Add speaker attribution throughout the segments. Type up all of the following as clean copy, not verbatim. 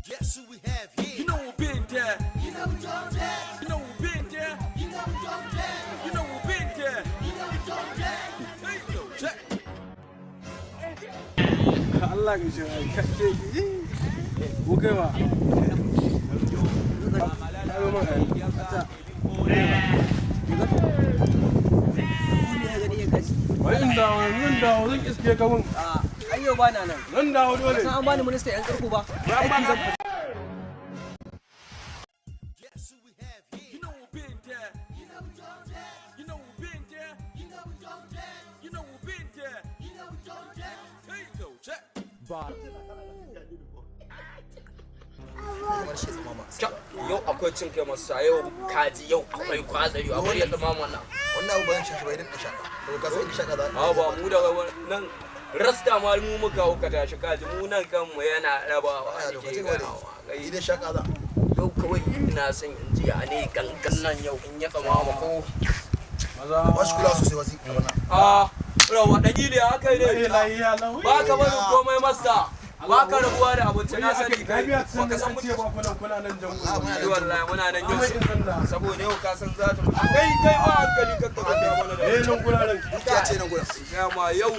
Speaker 1: Guess who we have here?
Speaker 2: You know we've been there.
Speaker 1: You know we don't dare.
Speaker 2: You know we've been there.
Speaker 1: You know we don't dare.
Speaker 2: You know we've been there.
Speaker 1: You know we don't dare.
Speaker 2: Hey, yo, check.
Speaker 3: Allah ga shi ka ce ko kai ba. Ayo man ai. Wai in dawo, zan dawo, zan iske ka mun.
Speaker 4: Ai yau ba na nan.
Speaker 3: Zan dawo dole.
Speaker 4: San an bani minista yan karko ba. Aiki zan fita.
Speaker 1: Guess who we have here?
Speaker 2: You know we've been there.
Speaker 1: You know we don't dare.
Speaker 2: You know we've been there.
Speaker 1: You know we don't dare.
Speaker 2: You know we've been there.
Speaker 1: You know we don't dare.
Speaker 2: Hey, yo, check.
Speaker 5: Yau akwai cin kai masu yau kaji, yau akwai kwazari, akwai ya zama mana.
Speaker 6: Wannan abu bayan sha shi bai dinka shaka to ka san in shaka za.
Speaker 5: A ba mu daga nan rasta ma mu muka hauka tashi kaji, mu nan kanmu yana rabawa.
Speaker 6: Ana
Speaker 5: nake
Speaker 6: lokacin wani
Speaker 5: ganawa
Speaker 6: ni dai shaka za.
Speaker 5: Yau kawai ina son in ji a ne gangan nan yau in ya tsama ma ko.
Speaker 3: Maza.
Speaker 6: Ba shi kula sosai wasi a wannan.
Speaker 5: A rawa dan ile haka ne.
Speaker 3: Lahiya lau.
Speaker 5: Ba ka barin komai masta, ba ka rabuwa da abinci, na sani kai
Speaker 3: Lafiya.
Speaker 5: ba ka san
Speaker 3: ce
Speaker 5: mutum
Speaker 3: ba kuna kuna nan jango.
Speaker 6: A muna
Speaker 5: Ai wallahi muna nan yau
Speaker 3: Amma in san da.
Speaker 5: Saboda yau ka san za ta kai kai ba hankali ka ka ga mana da
Speaker 3: Eh, nan guraren.
Speaker 6: Dukiya ce nan gurin.
Speaker 5: Ya ma yau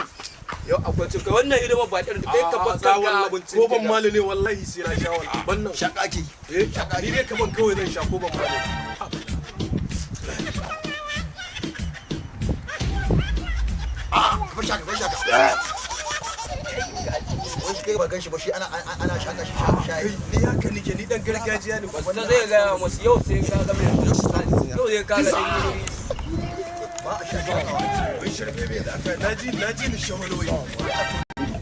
Speaker 5: yau akwai cin kai wannan hidimar ba irin kai ka bar kanka abincin
Speaker 3: Ko ban mali ne, wallahi sai na sha wallahi. Ban nan.
Speaker 6: Shaka ake.
Speaker 3: Eh, ni dai kaman kawai zan sha ko ban mali.
Speaker 6: A ka bar shaka, bar shaka. Wai kai ba ganshi ba, shi ana ana shaka shi shaka shayi.
Speaker 3: Ni haka nike, ni dan gargajiya ne.
Speaker 5: Wanda zai gaya musu yau sai ka ga mai yau sai ka ga dan Idris.
Speaker 6: Ba a shaka.
Speaker 3: Wai shirme bai da aka naji naji ni shawaloyi.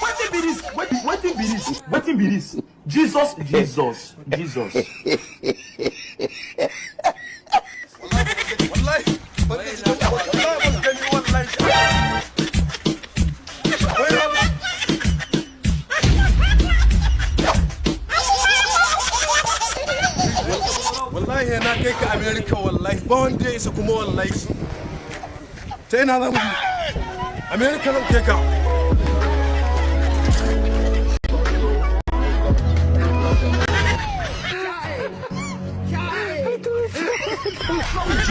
Speaker 7: Wetin be this? Wetin be this? Wetin be this? Jesus, Jesus, Jesus.
Speaker 3: Wallahi wallahi ban gani wallahi. Wai wallahi na kai ka America, wallahi ba wanda ya isa kuma wallahi. Ta ina za mu bi? America zan kai ka.